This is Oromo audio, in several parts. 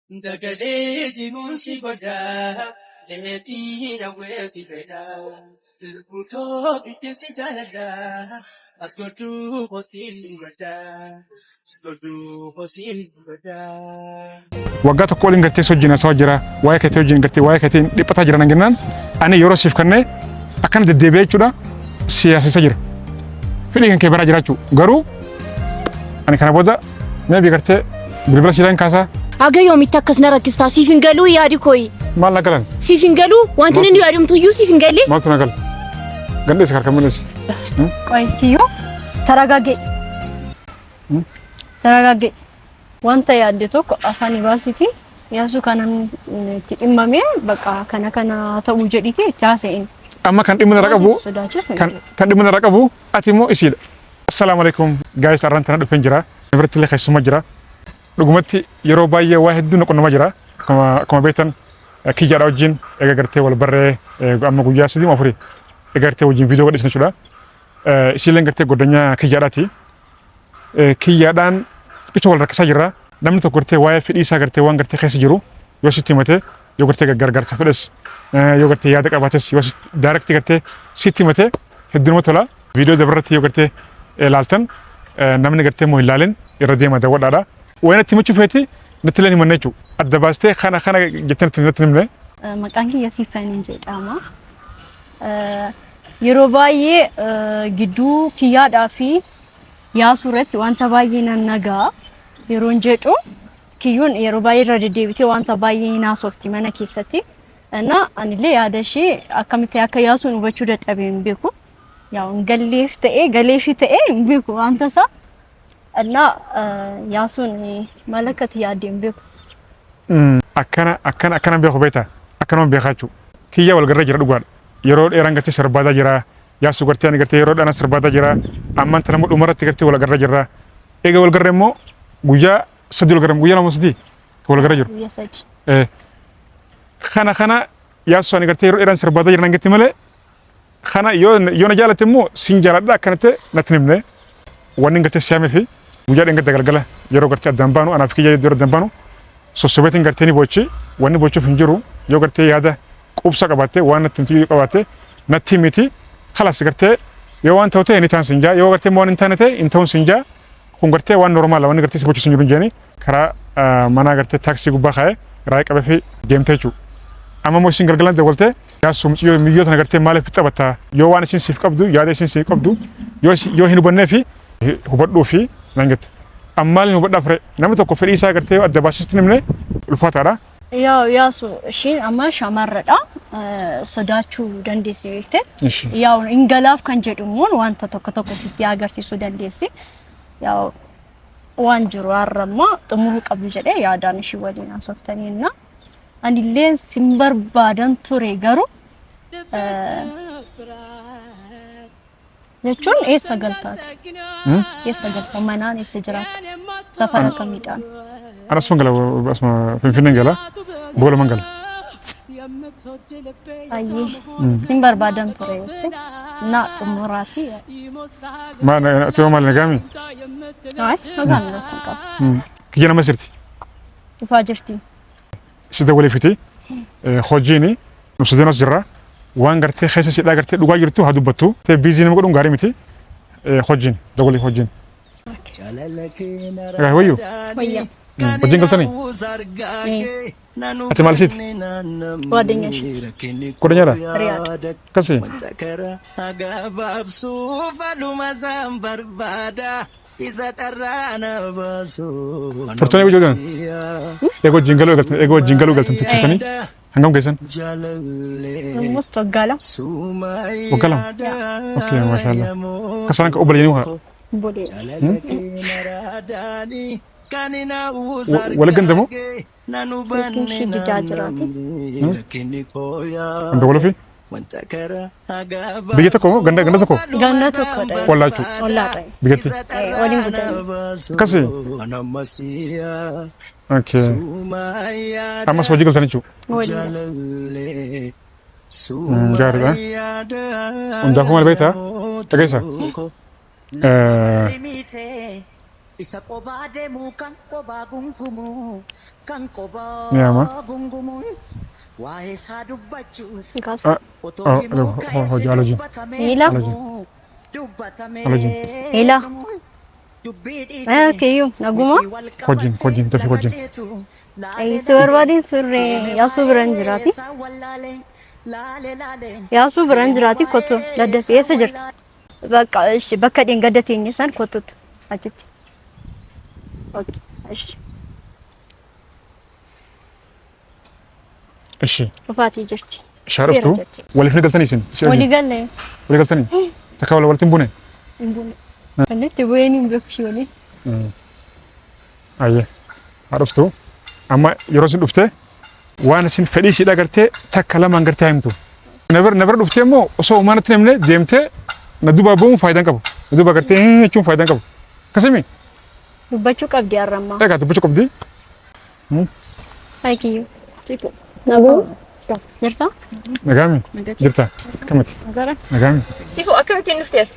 Dagalee jibuun si godha, jeetii hawwee si fedha. Lubbuu too gidduu si jaaladha, as godhuu kosiin dhugadha. As godhuu kosiin dhugadha. Waggaa tokko oliin gartee si wajjin haasawaa jira, waa'ee keetii wajjin gartee waa'ee keetiin dhiphataa jira nan jennaan ani yeroo siif kennee akkana deddeebi'ee jechuudha siyaasessa jira. Fedhii kan kee baraa jiraachuu garuu ani kana booda maybe gartee bilbila siidhaan kaasaa. Haga yoomitti akkas na rakkistaa? Siif hin galuu yaadi kooyi. Maal na galan? Siif hin galuu wanti inni yaadumtu iyyuu siif hin galle. Maaltu na gala? Gandheessa harka mul'isi. Qoy kiyyoo taragaage. Taragaage. Wanta yaadde tokko afaan baasiti. Yaasuu kanan itti dhimmamee bakka kana kana ta'uu jedhiti itti haasa'in. Amma kan dhimma narra qabu Sodaachisu hin kan jiru. kan dhimma narra qabu ati immoo isiidha. Assalaamu alaikum guys, arraan tana dhufeen jira. Biratti illee keessummaa jira. Dhugumatti yeroo baay'ee waa hedduu na qunnamaa jira. Akkuma beektan kiyyaadha wajjin eega gartee wal barree amma guyyaa 3 4 eega gartee wajjin viidiyoo gadhiisne jechuudha. Isiilleen gartee goddanyaa kiyyaadhaati. Kiyyaadhaan xiqicha wal rakkisaa jirra. Namni tokko gartee waa'ee fedhii isaa gartee waan gartee keessa jiru yoo sitti himate, yoo gartee gargaarsa fedhes, yoo gartee yaada qabaates, yoo direct gartee sitti himate hedduu nama tola. Viidiyoo dabarratti yoo gartee ilaaltan, namni gartee immoo hin laalin irra deema daawwadhaadha. Waan itti himachuu feeti natti illee hin himanne jechuudha. Adda baastee kana kana jettee natti hin himne. Maqaan kiyya Siifaniin jedhama. Yeroo baay'ee gidduu kiyyaadhaa fi Yaasuu irratti wanta baay'ee nan nagaa yeroon jedhu, kiyyuun yeroo baay'ee irra deddeebitee wanta baay'ee hin haasofti mana keessatti. Na anillee yaada ishee akkamitti akka Yaasuun hubachuu dadhabee hin beeku. Yaa hin galleef ta'ee galeefi ta'ee hin beeku wanta isaa. Na Yaasuun maal akka itti yaadde hin beeku. Akkana akkana akkana beeku beektaa, akkanuma beekaa jechuudha. Kiyya wal garra jira dhugaadha. Yeroo dheeraan gartee sarbaadaa jira. Yaasuu gartee ani gartee yeroo dheeraan sarbaadaa jira. Ammaan tana immoo dhumarratti gartee wal garra jirra. Eega wal garra immoo guyyaa 3 wal garra, guyyaa 2 3 wal garra jiru. Guyyaa 3. Kana kana Yaasuu ani gartee yeroo dheeraan sarbaadaa jira nan jetti malee, kana yoo yoo na jaalatte immoo sin jaaladha akkana ta'e natti hin himne. Wanni gartee siyaamee fi guyyaa dheengadda galgala yeroo gartee addaan baanu, anaaf kiyya yeroo addaan baanu sossobeetiin gartee ni boochi. Wanni boochuuf hin jiru. Yoo gartee yaada quubsaa qabaatte, waan natti himtu yoo qabaatte natti himiti. Kalas gartee yoo waan ta'u ta'e ni ta'an sin jaa, yoo gartee waan hin taane ta'e hin ta'uun sin jaa. Kun gartee waan normaala, wanni gartee si bochisu hin jiru jeeni karaa manaa gartee taaksii gubbaa kaa'ee raayii qabee fi deemtee jechuudha. Amma immoo isin galgalan dawwaltee, Yaasuu, mucayyoo miyyoo tana gartee maaliif taphatta? Yoo waan isin siif qabdu, yaada isin siif qabdu yoo hin hubannee fi hubadhuu fi nan jette. Amma maaliin hubadhaaf ree? Namni tokko fedhii isaa gartee yoo adda baasisti himne ulfaataadha. Yaa Yaasu, ishiin amma shamarradha. Sodaachuu dandeessi beekte. Yaa hin galaaf kan jedhu immoo wanta tokko tokko sitti agarsiisuu dandeessi. Yaa waan jiru har'a immoo xumuruu qabdu jedhee yaadaan ishii waliin haasoftanii na. Anillee sin barbaadan ture garuu jechuun eessa galtaati? Eessa galta? Manaan eessa jiraatta? Safara kamiidhaan? Ana asuma gala, asuma Finfinneen gala, Boolaman gala. Ayyee sin barbaadan ture jettee na xumuraati. Maal ati hoo, maal nagaami? Ay, nagaan rakkoo qabu. Kiyya nama sirti. Dhufaa jirti. Si dawwaleefiti hojiin nu sadeen as jirra. Waan gartee keessa sidhaa gartee dhugaa jirtu haa dubbattu. Biizii nama godhuun gaarii miti. Hojiin dawwalee hojiin. Egaa wayyu. Wayya. Hojiin galtanii? Ati maal isiiti? Waadanya isheeti. Godhanyaadha? Hiriyaadha. Akkasii. Turtanii hojii galtan? Eega wajjin galuu eegaltan, eega wajjin galuu eegaltan turtanii hangam geessan? Almost waggaa 2. Waggaa 2? Okay, maashaallah. Kasaan akka obboleeyyan haa. Bolee. Wal gandamoo? Silkiin ishii didaa jiraati. Hunda walufi? Biyya tokko moo ganda ganda tokko? Ganda tokkodha. Ollaa jechuudha. Ollaadha. Biyyatti. Waliin guddanne. Akkasii. Okay. Ammas hojii galtan jechuudha. Waliin. Gaariidha. Hundaafuu maal beektaa? Dhageessa. Isa qobaa deemu kan qobaa gungumu kan Ni yaama. qobaa gungumu waa'ee isaa dubbachuuf Kaasa. otoo Ah, himuu hojii ka'eessi alojii. dubbatamee Miila. dhumu dubbatamee Miila. dhumu dubbii dhiisee Kiyyuu naguma. miti wal Hojiin qabattee hojiin dafii laga hojiin. ceetu laalee Si barbaadeen turre Yaasuu biran jiraati. isaa wallaalee laalee laalee Yaasuu biran jiraati kottu daddafee eessa jirta? Bakka ishi bakka dheengadda teenye san kottutti achitti. Okay ishi Ishi. dhufaatii jirti. Ishaa dhuftu Seera jetti. waliif ni galtanii isin? Ishee Walii wajjin? galle. Walii galtanii? Takka wal walitti hin buune? Hin buune. Walitti bu'een hin beeku ishee waliin. Ayyee. Haa dhuftu. Amma yeroo isin dhufte waan isin fedhii ishiidha gartee takka lamaan gartee haa himtu. Na bira dhuftee immoo osoo homaa natti hin himne deemtee na duubaa ba'uun faayidaa hin qabu. Na duubaa gartee hin jechuun faayidaa hin qabu. Akkasimi Dubbachuu qabdi har'ammaa. egaa dubbachuu qabdi. Hai kiyyuu. Naguma. Jirta? Nagaami? Jirta? Akkamiti? Nagaami? Sifu akkamittiin dhufte as?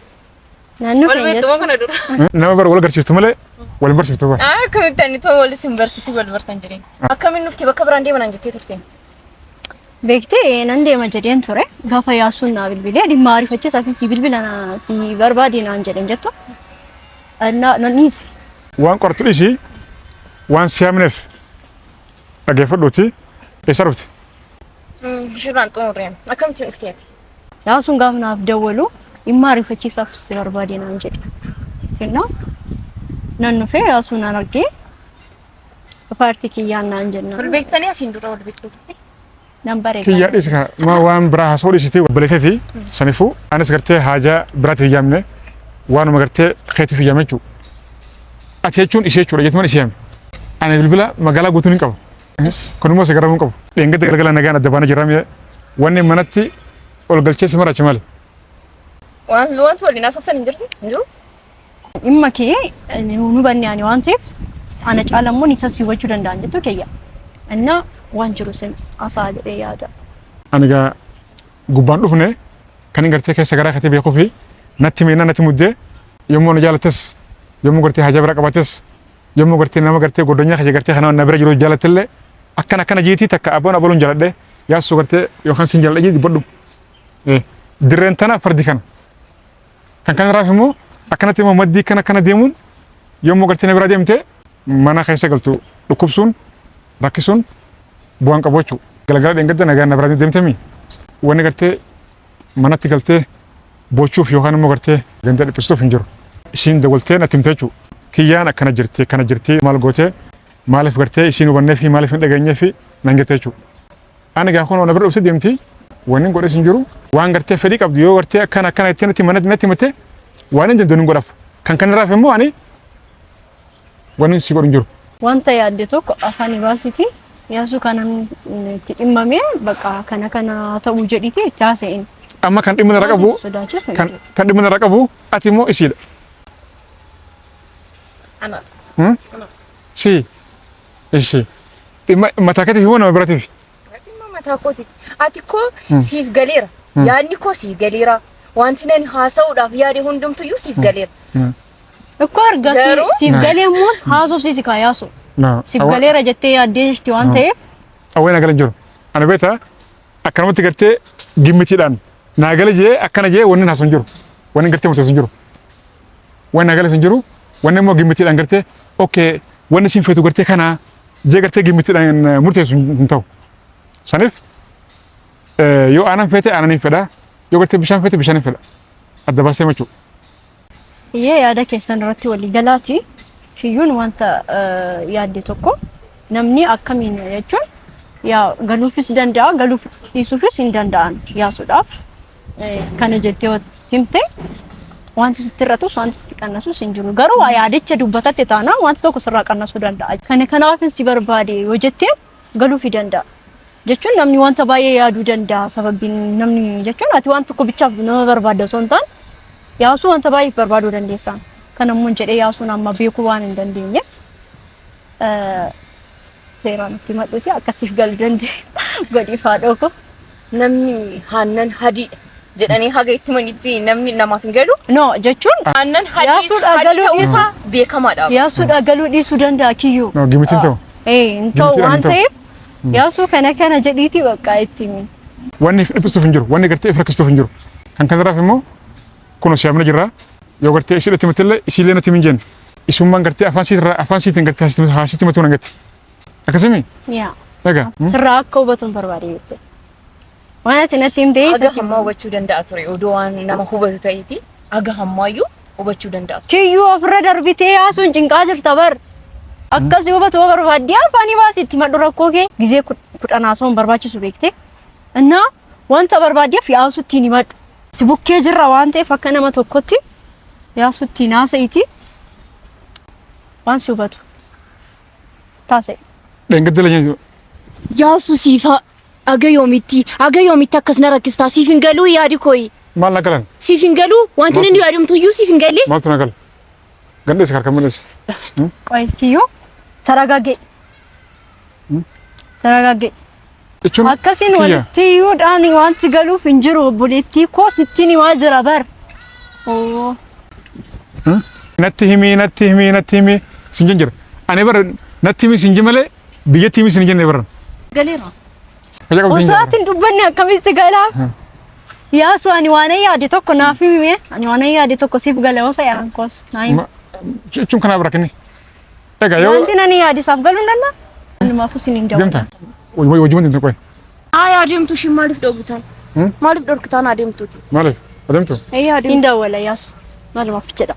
Naannoo Wal keenya beektu kana dura. Nama bara wal agarsiiftu malee wal hin barsiiftu bara. Akkamitti ani too wal isin barsiisi wal bartan jedheen. Akkamiin dhufte bakka biraan deeman jettee turte? Beektee nan deema jedheen ture. Gaafa Yaasuun naa bilbilee dhimma ariifachiisaa fi si bilbila si barbaade naan jedheen jettu. Nan dhiise. Waan qortu dhiisii waan si yaamneef dhaggeeffadhuuti eessa dhufte? Shirraan xumurreen. Akkamittiin dhufte ati? Yaasuun gaafa naaf dawwalu dhimma ariifachiisaaf si barbaade naan jedhe. Jennaan nan dhufee Yaasuun nan argee paartii kiyyaan naan Wal jennaan. beektanii asiin dura wal beektuu turte? Nan bareeda. Kiyyaa dhiisi ka ma waan biraa haasa'uu dhiisiti obboleetteeti sanifuu anis gartee haajaa biraatiif yaamne waanuma gartee keetiif yaame jechuudha. Ati jechuun ishee jechuudha jettuman ishee yaame. Ani bilbila magaalaa guutuun hin qabu. Kunimmoo si gargaaruu hin qabu. Dheengadda galgala nagaan adda baanee jirra mi'a wanni manatti ol galchee si maraache maali? Waan wanti waliin haasoftan hin jirtu? Hin jiru? Dhimma kee nu hubanne ani waan ta'eef ana caala immoo isa si hubachuu danda'an jettu kiyya. Inna waan jiru sin haasa'aa jedhee yaada. Ani egaa gubbaan dhufne kan hin gartee keessa garaa keetii beekuu fi natti miidhaa natti muddee yommuu na jaalattes yommuu gartee haajaa bira qabattes yommuu gartee nama gartee godonyaa kiyya gartee kana na bira jiru jaalattillee akkana akkana jiitii takka abboon abaluun jaaladhe yaasuu gartee yookaan sin jaaladhe jii dubbadhu. Dirreen tana fardi kana. Kan kana irraa immoo akkanatti immoo maddii kana akkana deemuun yommuu gartee na bira deemte mana keessa galtu dhukkubsuun rakkisuun bu'aan qabu jechuudha. Galgala dheengadda nagaan na bira deemtemi wanni gartee manatti galtee bochuuf yookaan immoo gartee ganda dhiphisuuf hin jiru. Isiin dawwaltee natti himte jechuudha. Kiyyaan akkana jirti akkana jirti maal gootee maaliif gartee isiin hubannee fi maaliif hin dhageenyee fi nan jette jechuudha. Ani gaa kun na bira dhufte deemti wanni godhes hin jiru waan gartee fedhii qabdu yoo gartee akkana akkana itti natti manatti natti himate waan hin dandeenyu hin godhaaf. Kan kanarraaf immoo ani wanni si godhu hin jiru. Wanta yaadde tokko afaan baasiti Yaasuu kanan itti dhimmamee bakka kana kana ta'uu jedhiti itti haasa'in. Amma kan dhimma narra qabu Wanti sodaachisu hin kan jiru. kan dhimma narra qabu ati immoo isiidha. Ana. Si ishi dhimma mataa keetiif immoo nama biraatiif. Dhimma mataa kooti. Ati koo siif galeera. Yaadni koo siif galeera. Wanti nani haasa'uudhaaf yaade hundumtuyyuu siif galeera. Ikkoo erga Garuu- siif galee immoo haasofsiisi kaa Yaasu. Siif galeera jettee yaaddee jirti waan ta'eef Awwee naa gala hin jiru. Ani beektaa akkanumatti gartee gimmitiidhaan naa gala jee akkana jee wanni haasa'u hin jiru. Wanni gartee murteessu hin jiru. Wanni naa galas hin jiru. Wanni immoo gimmitiidhaan gartee okay wanni siin feetu gartee kana jee gartee gimmitiidhaan murteessu hin ta'u. Saniif yoo aanan feete aanan hin fedha. Yoo gartee bishaan feete bishaan hin fedha. Adda baasee machuu. Iyyee yaada keessan irratti walii galaati. Kiyyuun wanta yaadde tokko namni akkamiin jechuun yaa galuufis danda'a galuuf dhiisuufis hin danda'an yaasuudhaaf kana jettee himte wanti sitti hir'atus wanti sitti qannasus hin jiru. Garuu waa yaadicha dubbatatte taanaan wanti tokko sirraa qannasuu danda'a. Kana kanaafin si barbaade yoo jettee galuufii danda'a. Jechuun namni wanta baay'ee yaaduu danda'a sababiin namni jechuun ati waan tokko bichaaf nama barbaadda osoo hin taane Yaasuu wanta baay'eef barbaaduu dandeessaan. Kana immoo jedhee Yaasuun amma beekuu waan hin dandeenyeef seeraan itti himadhuuti akkasiif galuu danda'e godhiif haadhoo koo. Namni haannan hadiidha. Jedhanii haga itti manitti namni namaaf hin galu. No jechuun Aannan hadii Yaasuudha hadii galuu ta'uusaa beekamaadha. Yaasuudha galuu dhiisuu danda'a kiyyuu. No, gimitiin ta'u. Ee hin ta'u Gimitiidhaan waan hin ta'u. ta'eef Yaasuu kana kana jedhiitii bakka itti himi. Wanni if dhiphisuuf hin jiru, wanni gartee if rakkisuuf hin jiru. Kan kanarraaf immoo kun siyaamna jirra. Yoo gartee isii dhatti himatillee isiillee natti himin jenne. Isummaan gartee afaan siitirraa afaan siitiin gartee haasitti himatuu nangatti. Akkasimi? Yaa. Egaa. Sirraa akka hubatu hin barbaade jettee. Waan ati natti himtee Haga isatti hammaa hubachuu danda'a ture odoo waan nama hubatu ta'eeti. Haga hammaayyuu hubachuu danda'a ture. Kiyyuu ofirra darbitee yaasuun cinqaa jirta bar. Akkas yoo hubatu yoo barbaadde afaanii baasi itti madhu rakkoo kee. Gizee kudhan haasa'uun barbaachisu beekte. Innaa wanta barbaaddeef yaasutti hin himadhu. Si bukkee jirra waan ta'eef akka nama tokkotti yaasutti hin haasa'iti. Waan si hubatu taasise. Dheengadda leenyaa Yaasuu siif haga yoomitti haga yoomitti akkas na rakkistaa siif hin galuu yaadi kooyi. Maal na galan? Siif hin galuu wanti inni yaadumtu iyyuu siif hin galle. Maaltu na gala? Gandheessa harka mul'isa. Qoy kiyyuu taragaage. Taragaage. Jechuun Akkasiin kiyya. walitti iyyuudhaan wanti galuuf hin jiru obboleettii koo sittiin himaa jira bar. Oo. Natti himii natti himii natti himii sin jin jira. Ani bara natti himii sin jin malee biyyatti himii sin jenne bara. Galeera. Fayyaa qabdu hin Osoo ati hin dubbanne akkamitti galaa? Yaasu ani waan yaade tokko naaf himi ani waan yaade tokko siif gala yoo ta'e ankoos naa himi. Jechuun kanaaf rakkinni. Egaa yoo Wanti nani yaade isaaf galuu hin danda'a? Anumaafuu sin hin deemta daawwatu. wajjuma deemta qoy. Haa adeemtu ishiin maaliif dhorkitan? Maaliif dhorkitaan adeemtuuti? Maaliif adeemtu? Ee adeemtu. Siin daawwala Yaasu maalumaaf jedha.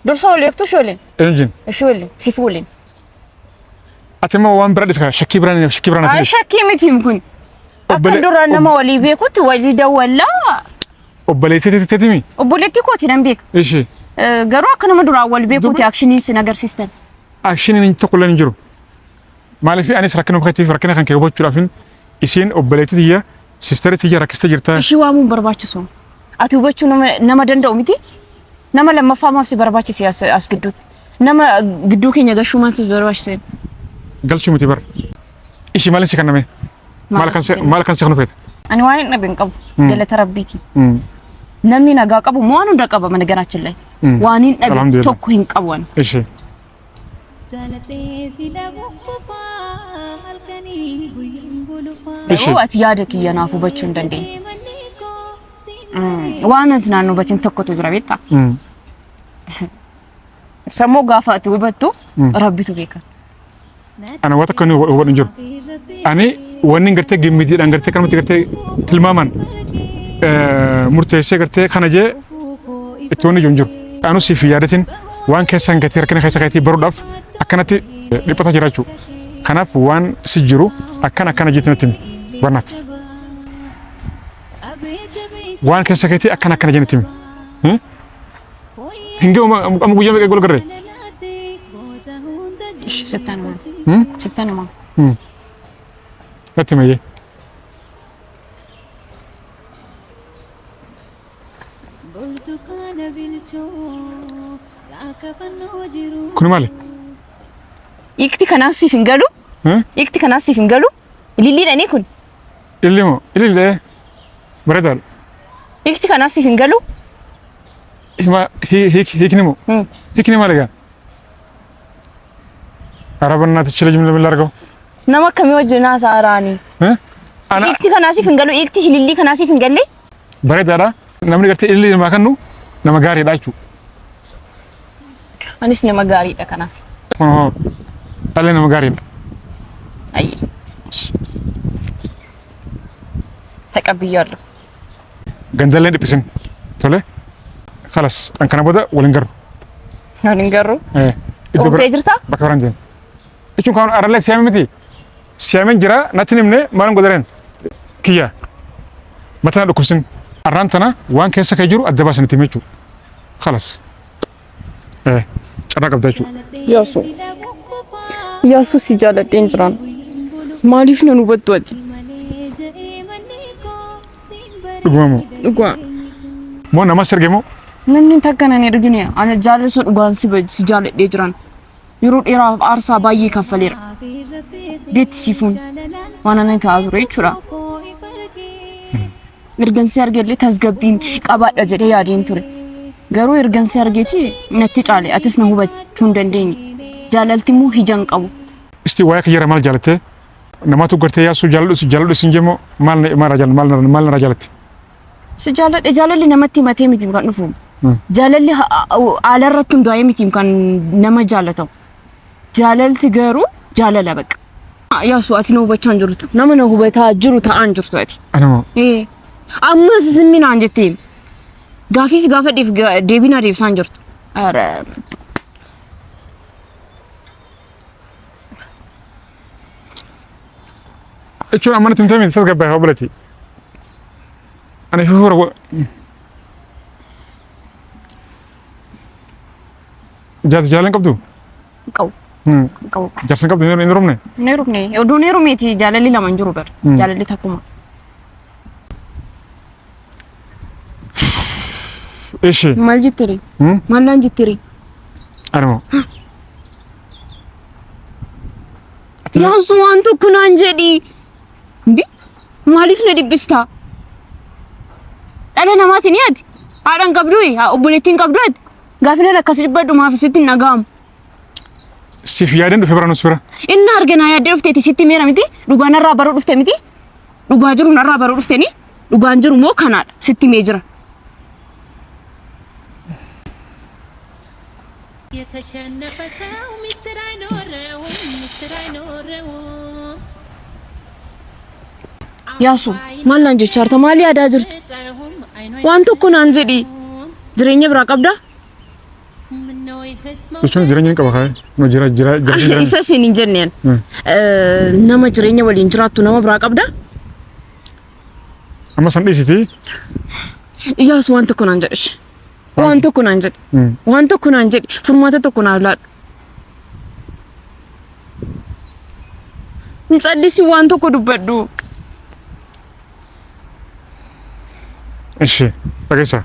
Dursa wal eegtu ishee waliin. Eenyuun? Ishee waliin siif waliin. Ati immoo waan bira dhiska shakkii biraan shakkii biraan Ay asii. shakkii miti kun. Akka duraan nama walii beekutti walii dawwallaa. Obboleettii teetimi? Obboleettii kooti nan beeka. Ishee. Garuu akka nama duraan wal beekutti akshiniin sin agarsiistan. Akshiniin tokko illee hin jiru. Maaliif anis rakkina keetiif rakkina kan kee hubachuudhaaf isiin obboleettii tiyya siistara tiyya rakkistee jirta. Ishii waamuun barbaachisu. Ati hubachuu nama danda'u miti. Nama lammaffaa maaf si barbaachise as gidduutti. Nama gidduu keenya gashuu maaf si barbaachise. Galchuu miti bar. Ishii maaliin si kenname? Maal kan si kennuu feete? Ani waan hin dhabe hin qabu. Galata rabbiiti. Namni nagaa qabu moo waan hunda qaba mana ganaachin lay. Waan hin dhabe Alhamdulillah. tokko hin qabu ani. Ishii. Ishii. Garuu ati yaada kiyya naaf hubachuu hin dandeenye. Waan ati naan hubatin tokkotu jira beektaa? Sammuu gaafa ati hubattu rabbitu beeka. Ana waan takka inni hubadhu hin jiru. Ani wanni gartee gimmitiidhaan gartee kanumatti gartee tilmaaman murteessee gartee kana jee itti wanni jiru hin jiru. Anu siif yaadatin waan keessan gatii rakkina keessa keetii baruudhaaf akkanatti dhiphataa jira jechuudha. Kanaaf waan si jiru akkana akkana jeetti natti himi barnaati. Waan keessa keetii akkana akkana jee natti himi. Hin ga'u amma guyyaa meeqa gol garree? Ishi sittan himaa. Sittan himaa. Natti himayyee. Kuni maali? Hiikti kanaas siif hin galu. Hiikti kanaas siif hin galu. Ililliidhanii kun. Ililli moo? Ilillee bareedaadha. Hiikti kanaas siif hin galu. Hima hiikni moo? Hiikni maali egaa? ኧረ በእናትህ ልጅ ምን ላድርገው? Nama akkamii wajjin haasa'aa raanii? Ana Hiikti kanaa siif hin galu. Hiikti hilillii kanaa siif hin galle. bareedaadha. Namni gartee ilillii namaa kennu nama gaariidha jechuudha. Anis nama gaariidha kanaaf. Kun dhalli nama gaariidha. Ayyee. Taqabbiyyaallu. Gandallee dhiphisin. Tole. Khalas kan kana booda waliin garru. Waliin garru. Iddoo Xumurtee jirtaa? Bakka biraan deema. Jechuun kan arallee siyaame miti. Siyaameen jira natti himne maalin godhareen kiyya. Mataa dhukkubsin. Arraan tana waan keessa kee jiru adda baasan itti hime jechuudha. Khalas. Carraa qabda jechuudha. Yaasu. Yaasu si jaaladheen jiraan. Maaliif nan hubattu ati? Dhuguma moo? Dhugaa. Moo namas erge moo? Namni takka nan ergine ana jaalasuu dhugaan si jaaladhee jiran. Yeroo dheeraaf aarsaa baay'ee kaffaleera. Beetti siifuun waan ana ta'aa ture jechuudha. Ergan si argellee tasgabbiin qabaadha jedhee yaadeen ture. Garuu ergan si argeeti natti caale. Atis na hubachuu hin dandeenye. Jaalalti immoo hija hin qabu. Isti waa'ee kiyyarra maal jaalatte? Namatu gartee yaasuu jaaladhu si jaaladhu sin jemmoo maal maal maal maal narraa jaalatte? Si jaaladhe jaalalli namatti himatee miti kan dhufu. Jaalalli haala irratti hundaa'ee miti kan nama jaalatamu. Jaalalti garuu jaalala baqa. Yaasu ati na hubachaa hin jirtu. Nama na hubataa jiru ta'aa hin jirtu ati. Anuma Ee. Ammas zimmi naan jettee gaafii si gaafadheef deebii naa deebisaa hin jirtu. Ara. Jechuun amma natti himtee miti tasgabbaa'e obboleetti. Ani hura Jaarsa jaalan qabdu? Hin qabu. Hin qabu. Jaarsa hin qabdu hin heerumne? Hin heerumne. Oduun heerumeeti jaalalli lama hin jiru bar. Jaalalli takkuma. Ishi. Maal jettiri? Maal naan jettiri? Anuma. Yaasu waan tokko naan jedhi. Ndi maaliif na dhiphistaa? Dhala namaati ni ati. Haadha hin qabdu, obboleettii hin qabdu ati. Gaafin ani akkas dhiphadhu maaf sitti hin dhaga'amu? Siif yaadeen dhufe bara nus bira. Inni arge naa yaaddee dhufteeti sitti meera miti? Dhugaa narraa baruu dhufte miti? Dhugaa jiru narraa baruu dhufteni? Dhugaan jiru moo kanaadha sitti himee jira. የተሸነፈ ሰው ሚስጥር አይኖረውም ሚስጥር አይኖረውም። Yaasu maal naan jechaa jirta? Maal yaadaa jirta? Waan tokko naan jedhi. Jireenya biraa qabdaa? Jechuun jireenya hin qaba kaa'e. No jira jira jira jira. Isa siin hin jenneen. Nama jireenya waliin jiraattu nama biraa qabdaa? Amma san dhiisiti. Iyyaasu waan tokko naan jedhi. Waan tokko naan jedhi. Waan tokko naan jedhi. Furmaata tokko naaf laadhu. Hin callisii waan tokko dubbadhu. Ishi dhageessa.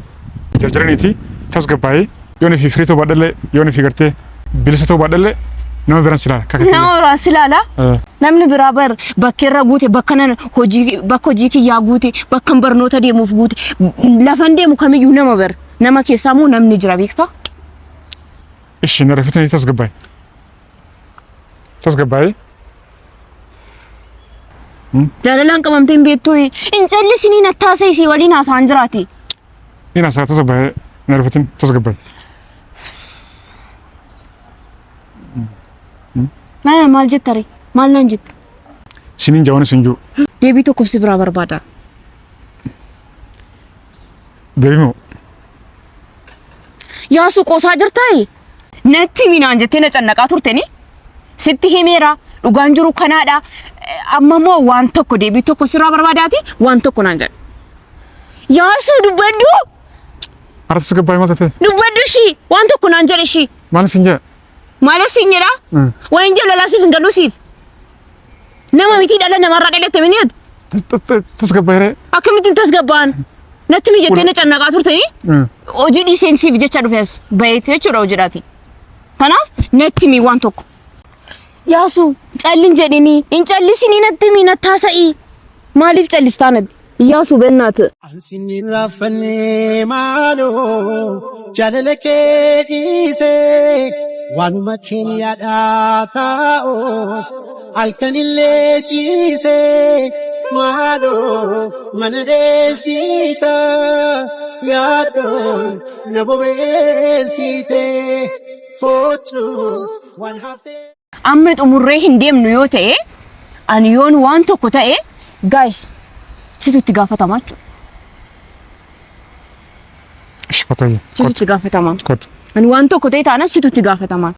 Jarjaraniiti tasgabbaa'ee yoon fi firii ta'uu baadhallee yoon fi gartee bilisa ta'uu baadhallee nama biraan si ilaala. Nama biraan si ilaala. Namni biraa bar bakkeerra guute bakka nan hojii bakka hojii kiyyaa guute bakka barnoota deemuuf guute lafan deemu kamiyyuu nama bar nama keessaa immoo namni jira beektaa. Ishi na rafitanii tasgabbaa'e. Tasgabbaa'ee. Jaalalaan qabamtee hin beektuu hin callisinii nattaasee isii waliin haasa'an jiraati. Ni naasaa tasgabbaa'ee na rifatin tasgabbaa'e. Maal jetta ree? Maal naan jetta? Sinin jawan sin jiru. Deebii tokko si biraa barbaada. Deebii moo? Yaasuu qoosaa jirtaayi? Natti himi naan jettee na cannaqaa turteni? Sitti himeera dhugaan jiru kanaadha. Amma immoo waan tokko deebii tokko sirraa barbaadaati waan tokko naan jedhe. Yaasuu dubbadhu! Har'a tasgabbaa'e maal taatee? Dubbadhu ishii waan tokko naan jedhe ishii. Maal sin jedha? Maal siin jedha? Waa'een jaalalaa siif hin galuu siif. Nama mitii dhala namarraa dhalatte mini ati. Tasgabbaa'e ree. Akkamittiin tasgabba'an? Natti himi jettee na cannaqaa turtanii? Hojii dhiiseen siif jecha dhufe as baheeti jechuudha hojiidhaati. Kanaaf natti himi waan tokko. Yaasu callin jedhinii hin callisinii natti himi natti haasa'ii. Maaliif callistaa natti? Yaasu bennaat. Ansin raaffanne maaloo jaalala kee dhiisee waanuma keeniyaadhaa taa'us halkanillee ciisee maaloo mana dheessita yaaddoon na bobeessite kootu waan haftee. Amma xumurree hin deemnu yoo ta'e ani yoon waan tokko ta'e guys situ itti gaafatama jechuudha. Ishi kottu. Situ itti gaafatama. Kottu. Ani waan tokko ta'e taanaan situ itti gaafatama.